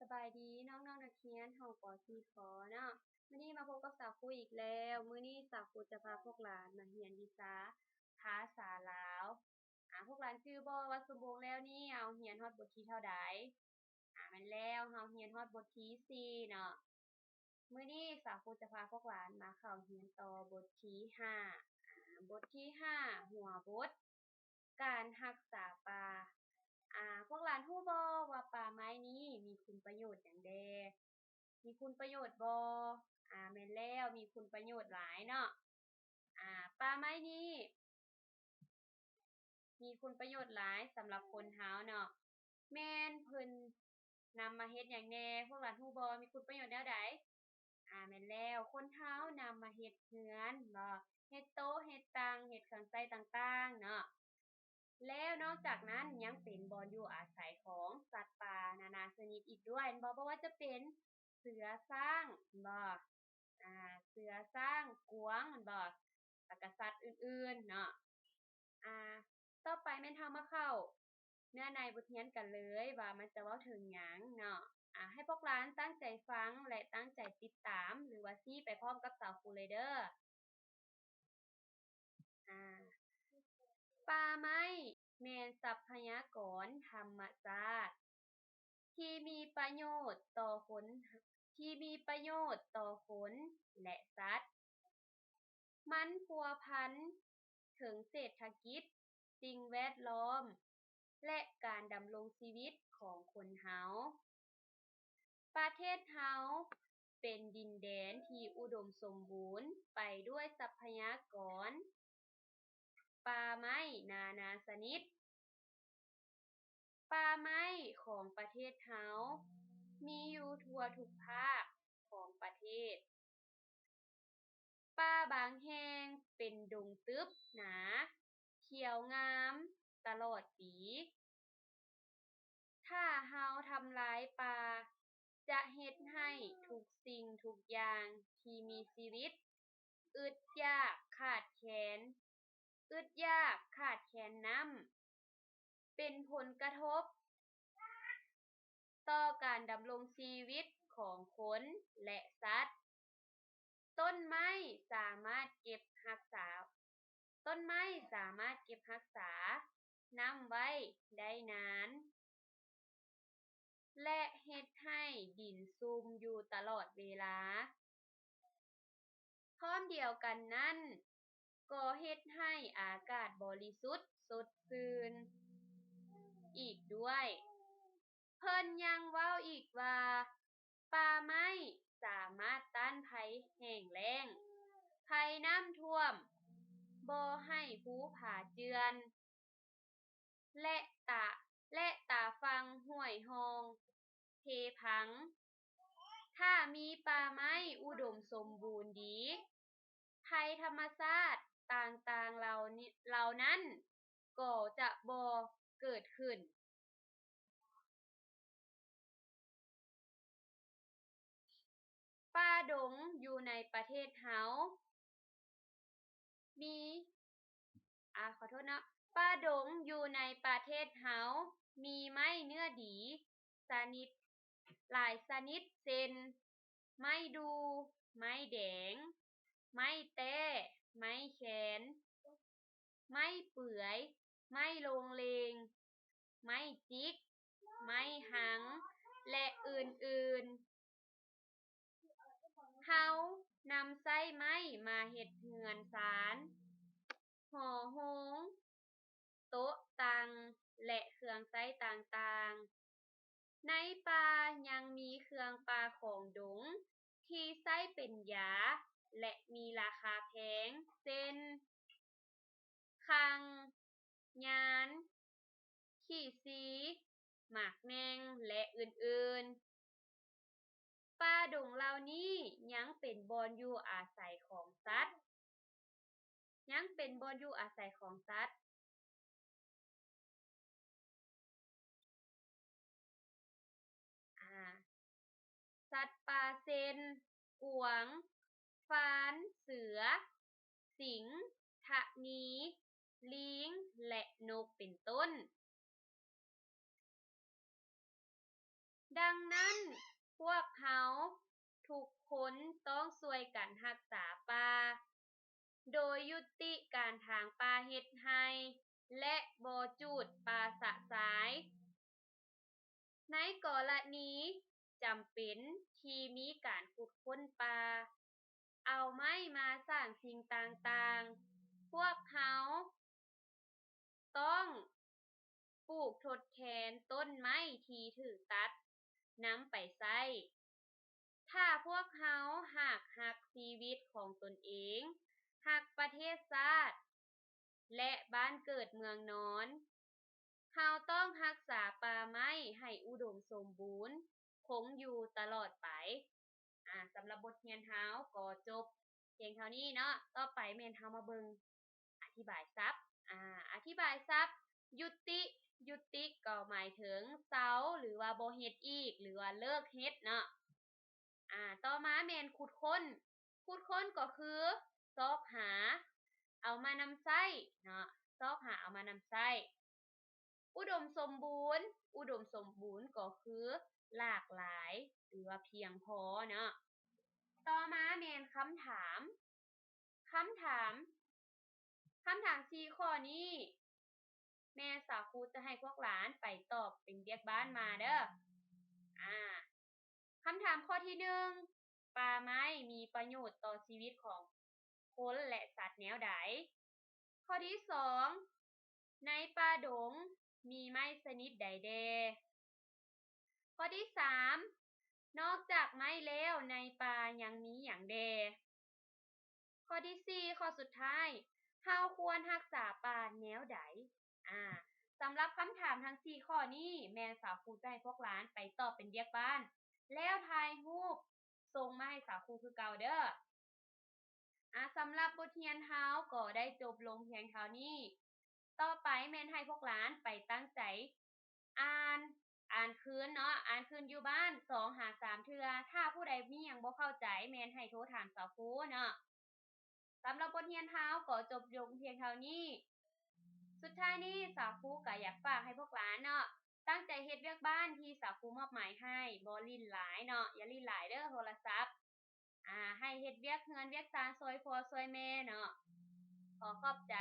ສະບາຍດີນ້ອງໆ ນັກຮຽນຫ້ອງ ປໍສີ່ ຂໍເນາະ, ມື້ນີ້ມາພົບກັບສາວຄູອີກແລ້ວ. ມື້ນີ້ສາວຄູຈະພາພວກຫຼານມາຮຽນວິຊາພາສາລາວ. ອາ ພວກຫຼານຈື່ບໍ່ວ່າຊົ່ວໂມງແລ້ວນີ້ເຮົາຮຽນຮອດບົດທີເທົ່າໃດ? ອາ ແມ່ນແລ້ວ, ເຮົາຮຽນຮອດບົດທີສີ່ເນາະ. ມື້ນີ້ສາວຄູຈະພາພວກຫຼານມາເຂົ້າຮຽນຕໍ່ບົດທີຫ້າ. ອາ ບົດທີຫ້າ ຫົວບົດ ການຮັກສາປ່າ. ອາ ພວກຫຼານຮູ້ບໍ່ວ່າປ່າໄມ້ນີ້ມີຄຸນປະໂຫຍດຫຍັງແດ່? ມີຄຸນປະໂຫຍດບໍ່? ອາ ແມ່ນແລ້ວ, ມີຄຸນປະໂຫຍດຫຼາຍເນາະ. ອາ ປ່າໄມ້ນີ້ມີຄຸນປະໂຫຍດຫຼາຍສຳລັບຄົນເຮົາເນາະ. ແມ່ນເພິ່ນນຳມາເຮັດຫຍັງແດ່? ພວກຫຼານຮູ້ບໍ່? ມີຄຸນປະໂຫຍດແນວໃດ? ອາ ແມ່ນແລ້ວ, ຄົນເຮົານຳມາເຮັດເຮືອນເນາະ, ເຮັດໂຕະ ເຮັດຕັ່ງ ເຮັດເຄື່ອງໃຊ້ຕ່າງໆເນາະ. ແລ້ວນອກຈາກນັ້ນຍັງເປັນບ່ອນຢູ່ອາໄສຂອງສັດປ່ານານາຊະນິດອີກດ້ວຍ ແມ່ນບໍ່? ບໍ່ວ່າຈະເປັນເສືອ, ຊ້າງ ແມ່ນບໍ່? ອາ ເສືອ, ຊ້າງ, ກວາງ ແມ່ນບໍ່? ແລ້ວກະສັດອື່ນໆເນາະ. ອາ ຕໍ່ໄປແມ່ນເຮົາມາເຂົ້າເນື້ອໃນບົດຮຽນກັນເລີຍ ວ່າມັນຈະເວົ້າເຖິງຫຍັງເນາະ. ອາ ໃຫ້ພວກຫຼານຕັ້ງໃຈຟັງ ແລະ ຕັ້ງໃຈຕິດຕາມ ຫຼືວ່າຊີ້ໄປພ້ອມກັບສາວຄູເລີຍເດີ. ອາ ປ່າໄມ້ແມ່ນຊັບພະຍາກອນທຳມະຊາດທີ່ມີປະໂຫຍດຕໍ່ຄົນ, ທີ່ມີປະໂຫຍດຕໍ່ຄົນ ແລະ ສັດ. ມັນພົວພັນເຖິງເສດຖະກິດ, ສິ່ງແວດລ້ອມ ແລະ ການດຳລົງຊີວິດຂອງຄົນເຮົາ. ປະເທດເຮົາເປັນດິນແດນທີ່ອຸດົມສົມບູນໄປດ້ວຍຊັບພະຍາກອນປ່າໄມ້ນານາຊະນິດ. ປ່າໄມ້ຂອງປະເທດເຮົາມີຢູ່ທົ່ວທຸກພາກຂອງປະເທດ. ປ່າບາງແຫ່ງເປັນດົງຕຶບໜາ, ຂຽວງາມຕະຫຼອດປີ. ຖ້າເຮົາທຳລາຍປ່າ, ຈະເຮັດໃຫ້ທຸກສິ່ງທຸກຢ່າງທີ່ມີຊີວິດອຶດຢາກຂາດແຄນ, ອຶດຢາກຂາດແຄນນ້ຳ, ເປັນຜົນກະທົບຕໍ່ການດຳລົງຊີວິດຂອງຄົນ ແລະ ສັດ. ຕົ້ນໄມ້ສາມາດເກັບຮັກສາ, ຕົ້ນໄມ້ສາມາດເກັບຮັກສານ້ຳໄວ້ໄດ້ນານ ແລະ ເຮັດໃຫ້ດິນຊຸ່ມຢູ່ຕະຫຼອດເວລາ. ພ້ອມດຽວກັນນັ້ນ, ກໍເຮັດໃຫ້ອາກາດບໍລິສຸດສົດຊື່ນອີກດ້ວຍ. ເພິ່ນຍັງເວົ້າອີກວ່າ, ປ່າໄມ້ສາມາດຕ້ານໄພແຫ້ງແລ້ງ, ໄພນ້ຳຖ້ວມ, ບໍ່ໃຫ້ພູຜາເຈື່ອນ ແລະ ຕາ, ແລະ ຕາຝັ່ງຫ້ວຍຮ່ອງເພພັງ. ຖ້າມີປ່າໄມ້ອຸດົມສົມບູນດີ, ໄພທຳມະຊາດຕ່າງໆເຫຼົ່ານີ້, ເຫຼົ່ານັ້ນກໍຈະບໍ່ເກີດຂຶ້ນ. ປ່າດົງຢູ່ໃນປະເທດເຮົາມີ, ອາ, ຂໍໂທດເນາະ, ປ່າດົງຢູ່ໃນປະເທດເຮົາມີໄມ້ເນື້ອດີຊະນິດ, ຫຼາຍຊະນິດ ເຊັ່ນ ໄມ້ດູ່, ໄມ້ແດງ, ໄມ້ແຕ້, ໄມ້ແຄນ, ໄມ້ເປືອຍ, ໄມ້ໂລງເລງ, ໄມ້ຈິກ, ໄມ້ຮັງ ແລະ ອື່ນໆ. ເຮົານຳໃຊ້ໄມ້ມາເຮັດເຮືອນຊານ, ຫໍໂຮງ, ໂຕະຕັ່ງ ແລະ ເຄື່ອງໃຊ້ຕ່າງໆ. ໃນປ່າຍັງມີເຄື່ອງປ່າຂອງດົງທີ່ໃຊ້ເປັນຢາ ແລະ ມີລາຄາແພງ ເຊັ່ນ ຄັງ, ຍານ, ຂີ້ຊີ, ໝາກແໜ່ງ ແລະ ອື່ນໆ. ປ່າດົງເຫຼົ່ານີ້ຍັງເປັນບ່ອນຢູ່ອາໄສຂອງສັດ, ຍັງເປັນບ່ອນຢູ່ອາໄສຂອງສັດ. ອາ, ສັດປ່າເຊັ່ນ ກວາງ, ຟານ, ເສືອ, ສິງ, ທະນີ, ລີງ ແລະ ນົກ ເປັນຕົ້ນ. ດັ່ງນັ້ນ, ພວກເຮົາທຸກຄົນຕ້ອງຊ່ວຍກັນຮັກສາປ່າ, ໂດຍຍຸຕິການຖາງປ່າເຮັດໄຮ່ ແລະ ບໍ່ຈູດປ່າຊະຊາຍ. ໃນກໍລະນີຈຳເປັນທີ່ມີການຂຸດຄົ້ນປ່າ, ເອົາໄມ້ມາສ້າງສິ່ງຕ່າງໆ, ພວກເຮົາຕ້ອງປູກທົດແທນຕົ້ນໄມ້ທີ່ຖືກຕັດນຳໄປໃຊ້. ຖ້າພວກເຮົາຫາກຮັກຊີວິດຂອງຕົນເອງ, ຮັກປະເທດຊາດ ແລະ ບ້ານເກີດເມືອງນອນ, ເຮົາຕ້ອງຮັກສາປ່າໄມ້ໃຫ້ອຸດົມສົມບູນຄົງຢູ່ຕະຫຼອດໄປ. ອາ, ສຳລັບບົດຮຽນເຮົາກໍຈົບພຽງເທົ່ານີ້ເນາະ. ຕໍ່ໄປແມ່ນເຮົາມາເບິ່ງອະທິບາຍສັບ. ອາ, ອະທິບາຍສັບ ຍຸຕິ. ຍຸຕິກໍໝາຍເຖິງເຊົາ ຫຼືວ່າບໍ່ເຮັດອີກ ຫຼືວ່າເລີກເຮັດເນາະ. ອາ, ຕໍ່ມາແມ່ນຂຸດຄົ້ນ. ຂຸດຄົ້ນກໍຄືຊອກຫາເອົາມານຳໃຊ້ເນາະ, ຊອກຫາເອົາມານຳໃຊ້. ອຸດົມສົມບູນ. ອຸດົມສົມບູນກໍຄືຫຼາກຫຼາຍ ຫຼືວ່າພຽງພໍເນາະ. ຕໍ່ມາແມ່ນຄຳຖາມ. ຄຳຖາມ, ຄຳຖາມສີ່ຂໍ້ນີ້ ແມ່ນສາວຄູຈະໃຫ້ພວກຫຼານໄປຕອບເປັນວຽກບ້ານມາເດີ້. ອາ, ຄຳຖາມຂໍ້ທີໜຶ່ງ, ປ່າໄມ້ມີປະໂຫຍດຕໍ່ຊີວິດຂອງຄົນ ແລະ ສັດແນວໃດ? ຂໍ້ທີສອງ, ໃນປ່າດົງມີໄມ້ຊະນິດໃດແດ່? ຂໍ້ທີສາມ, ນອກຈາກໄມ້ແລ້ວ ໃນປ່າຍັງມີຫຍັງແດ່? ຂໍ້ທີສີ່, ຂໍ້ສຸດທ້າຍ, ເຮົາຄວນຮັກສາປ່າແນວໃດ? ອາ, ສຳລັບຄຳຖາມທັງສີ່ຂໍ້ນີ້ ແມ່ນສາວຄູຈະໃຫ້ພວກຫຼານໄປຕອບເປັນວຽກບ້ານ ແລ້ວຖ່າຍຮູບສົ່ງມາໃຫ້ສາວຄູຄືເກົ່າເດີ້. ອາ, ສຳລັບບົດຮຽນເຮົາກໍໄດ້ຈົບລົງພຽງເທົ່ານີ້. ຕໍ່ໄປແມ່ນໃຫ້ພວກຫຼານໄປຕັ້ງໃຈອ່ານ, ອ່ານຄືນເນາະ, ອ່ານຄືນຢູ່ບ້ານສອງຫາສາມເທື່ອ. ຖ້າຜູ້ໃດມີຫຍັງບໍ່ເຂົ້າໃຈ ແມ່ນໃຫ້ໂທຖາມສາວຄູເນາະ. ສຳລັບບົດຮຽນເຮົາກໍຈົບລົງພຽງເທົ່ານີ້. ສຸດທ້າຍນີ້ສາວຄູກໍຢາກຝາກໃຫ້ພວກຫຼານເນາະ, ຕັ້ງໃຈເຮັດວຽກບ້ານທີ່ສາວຄູມອບໝາຍໃຫ້, ບໍ່ຫຼິ້ນຫຼາຍເນາະ, ຢ່າຫຼິ້ນຫຼາຍເດີ້ໂທລະສັບ. ອາ, ໃຫ້ເຮັດວຽກເຮືອນວຽກຊານຊ່ວຍພໍ່ຊ່ວຍແມ່ເນາະ. ຂໍຂອບໃຈ.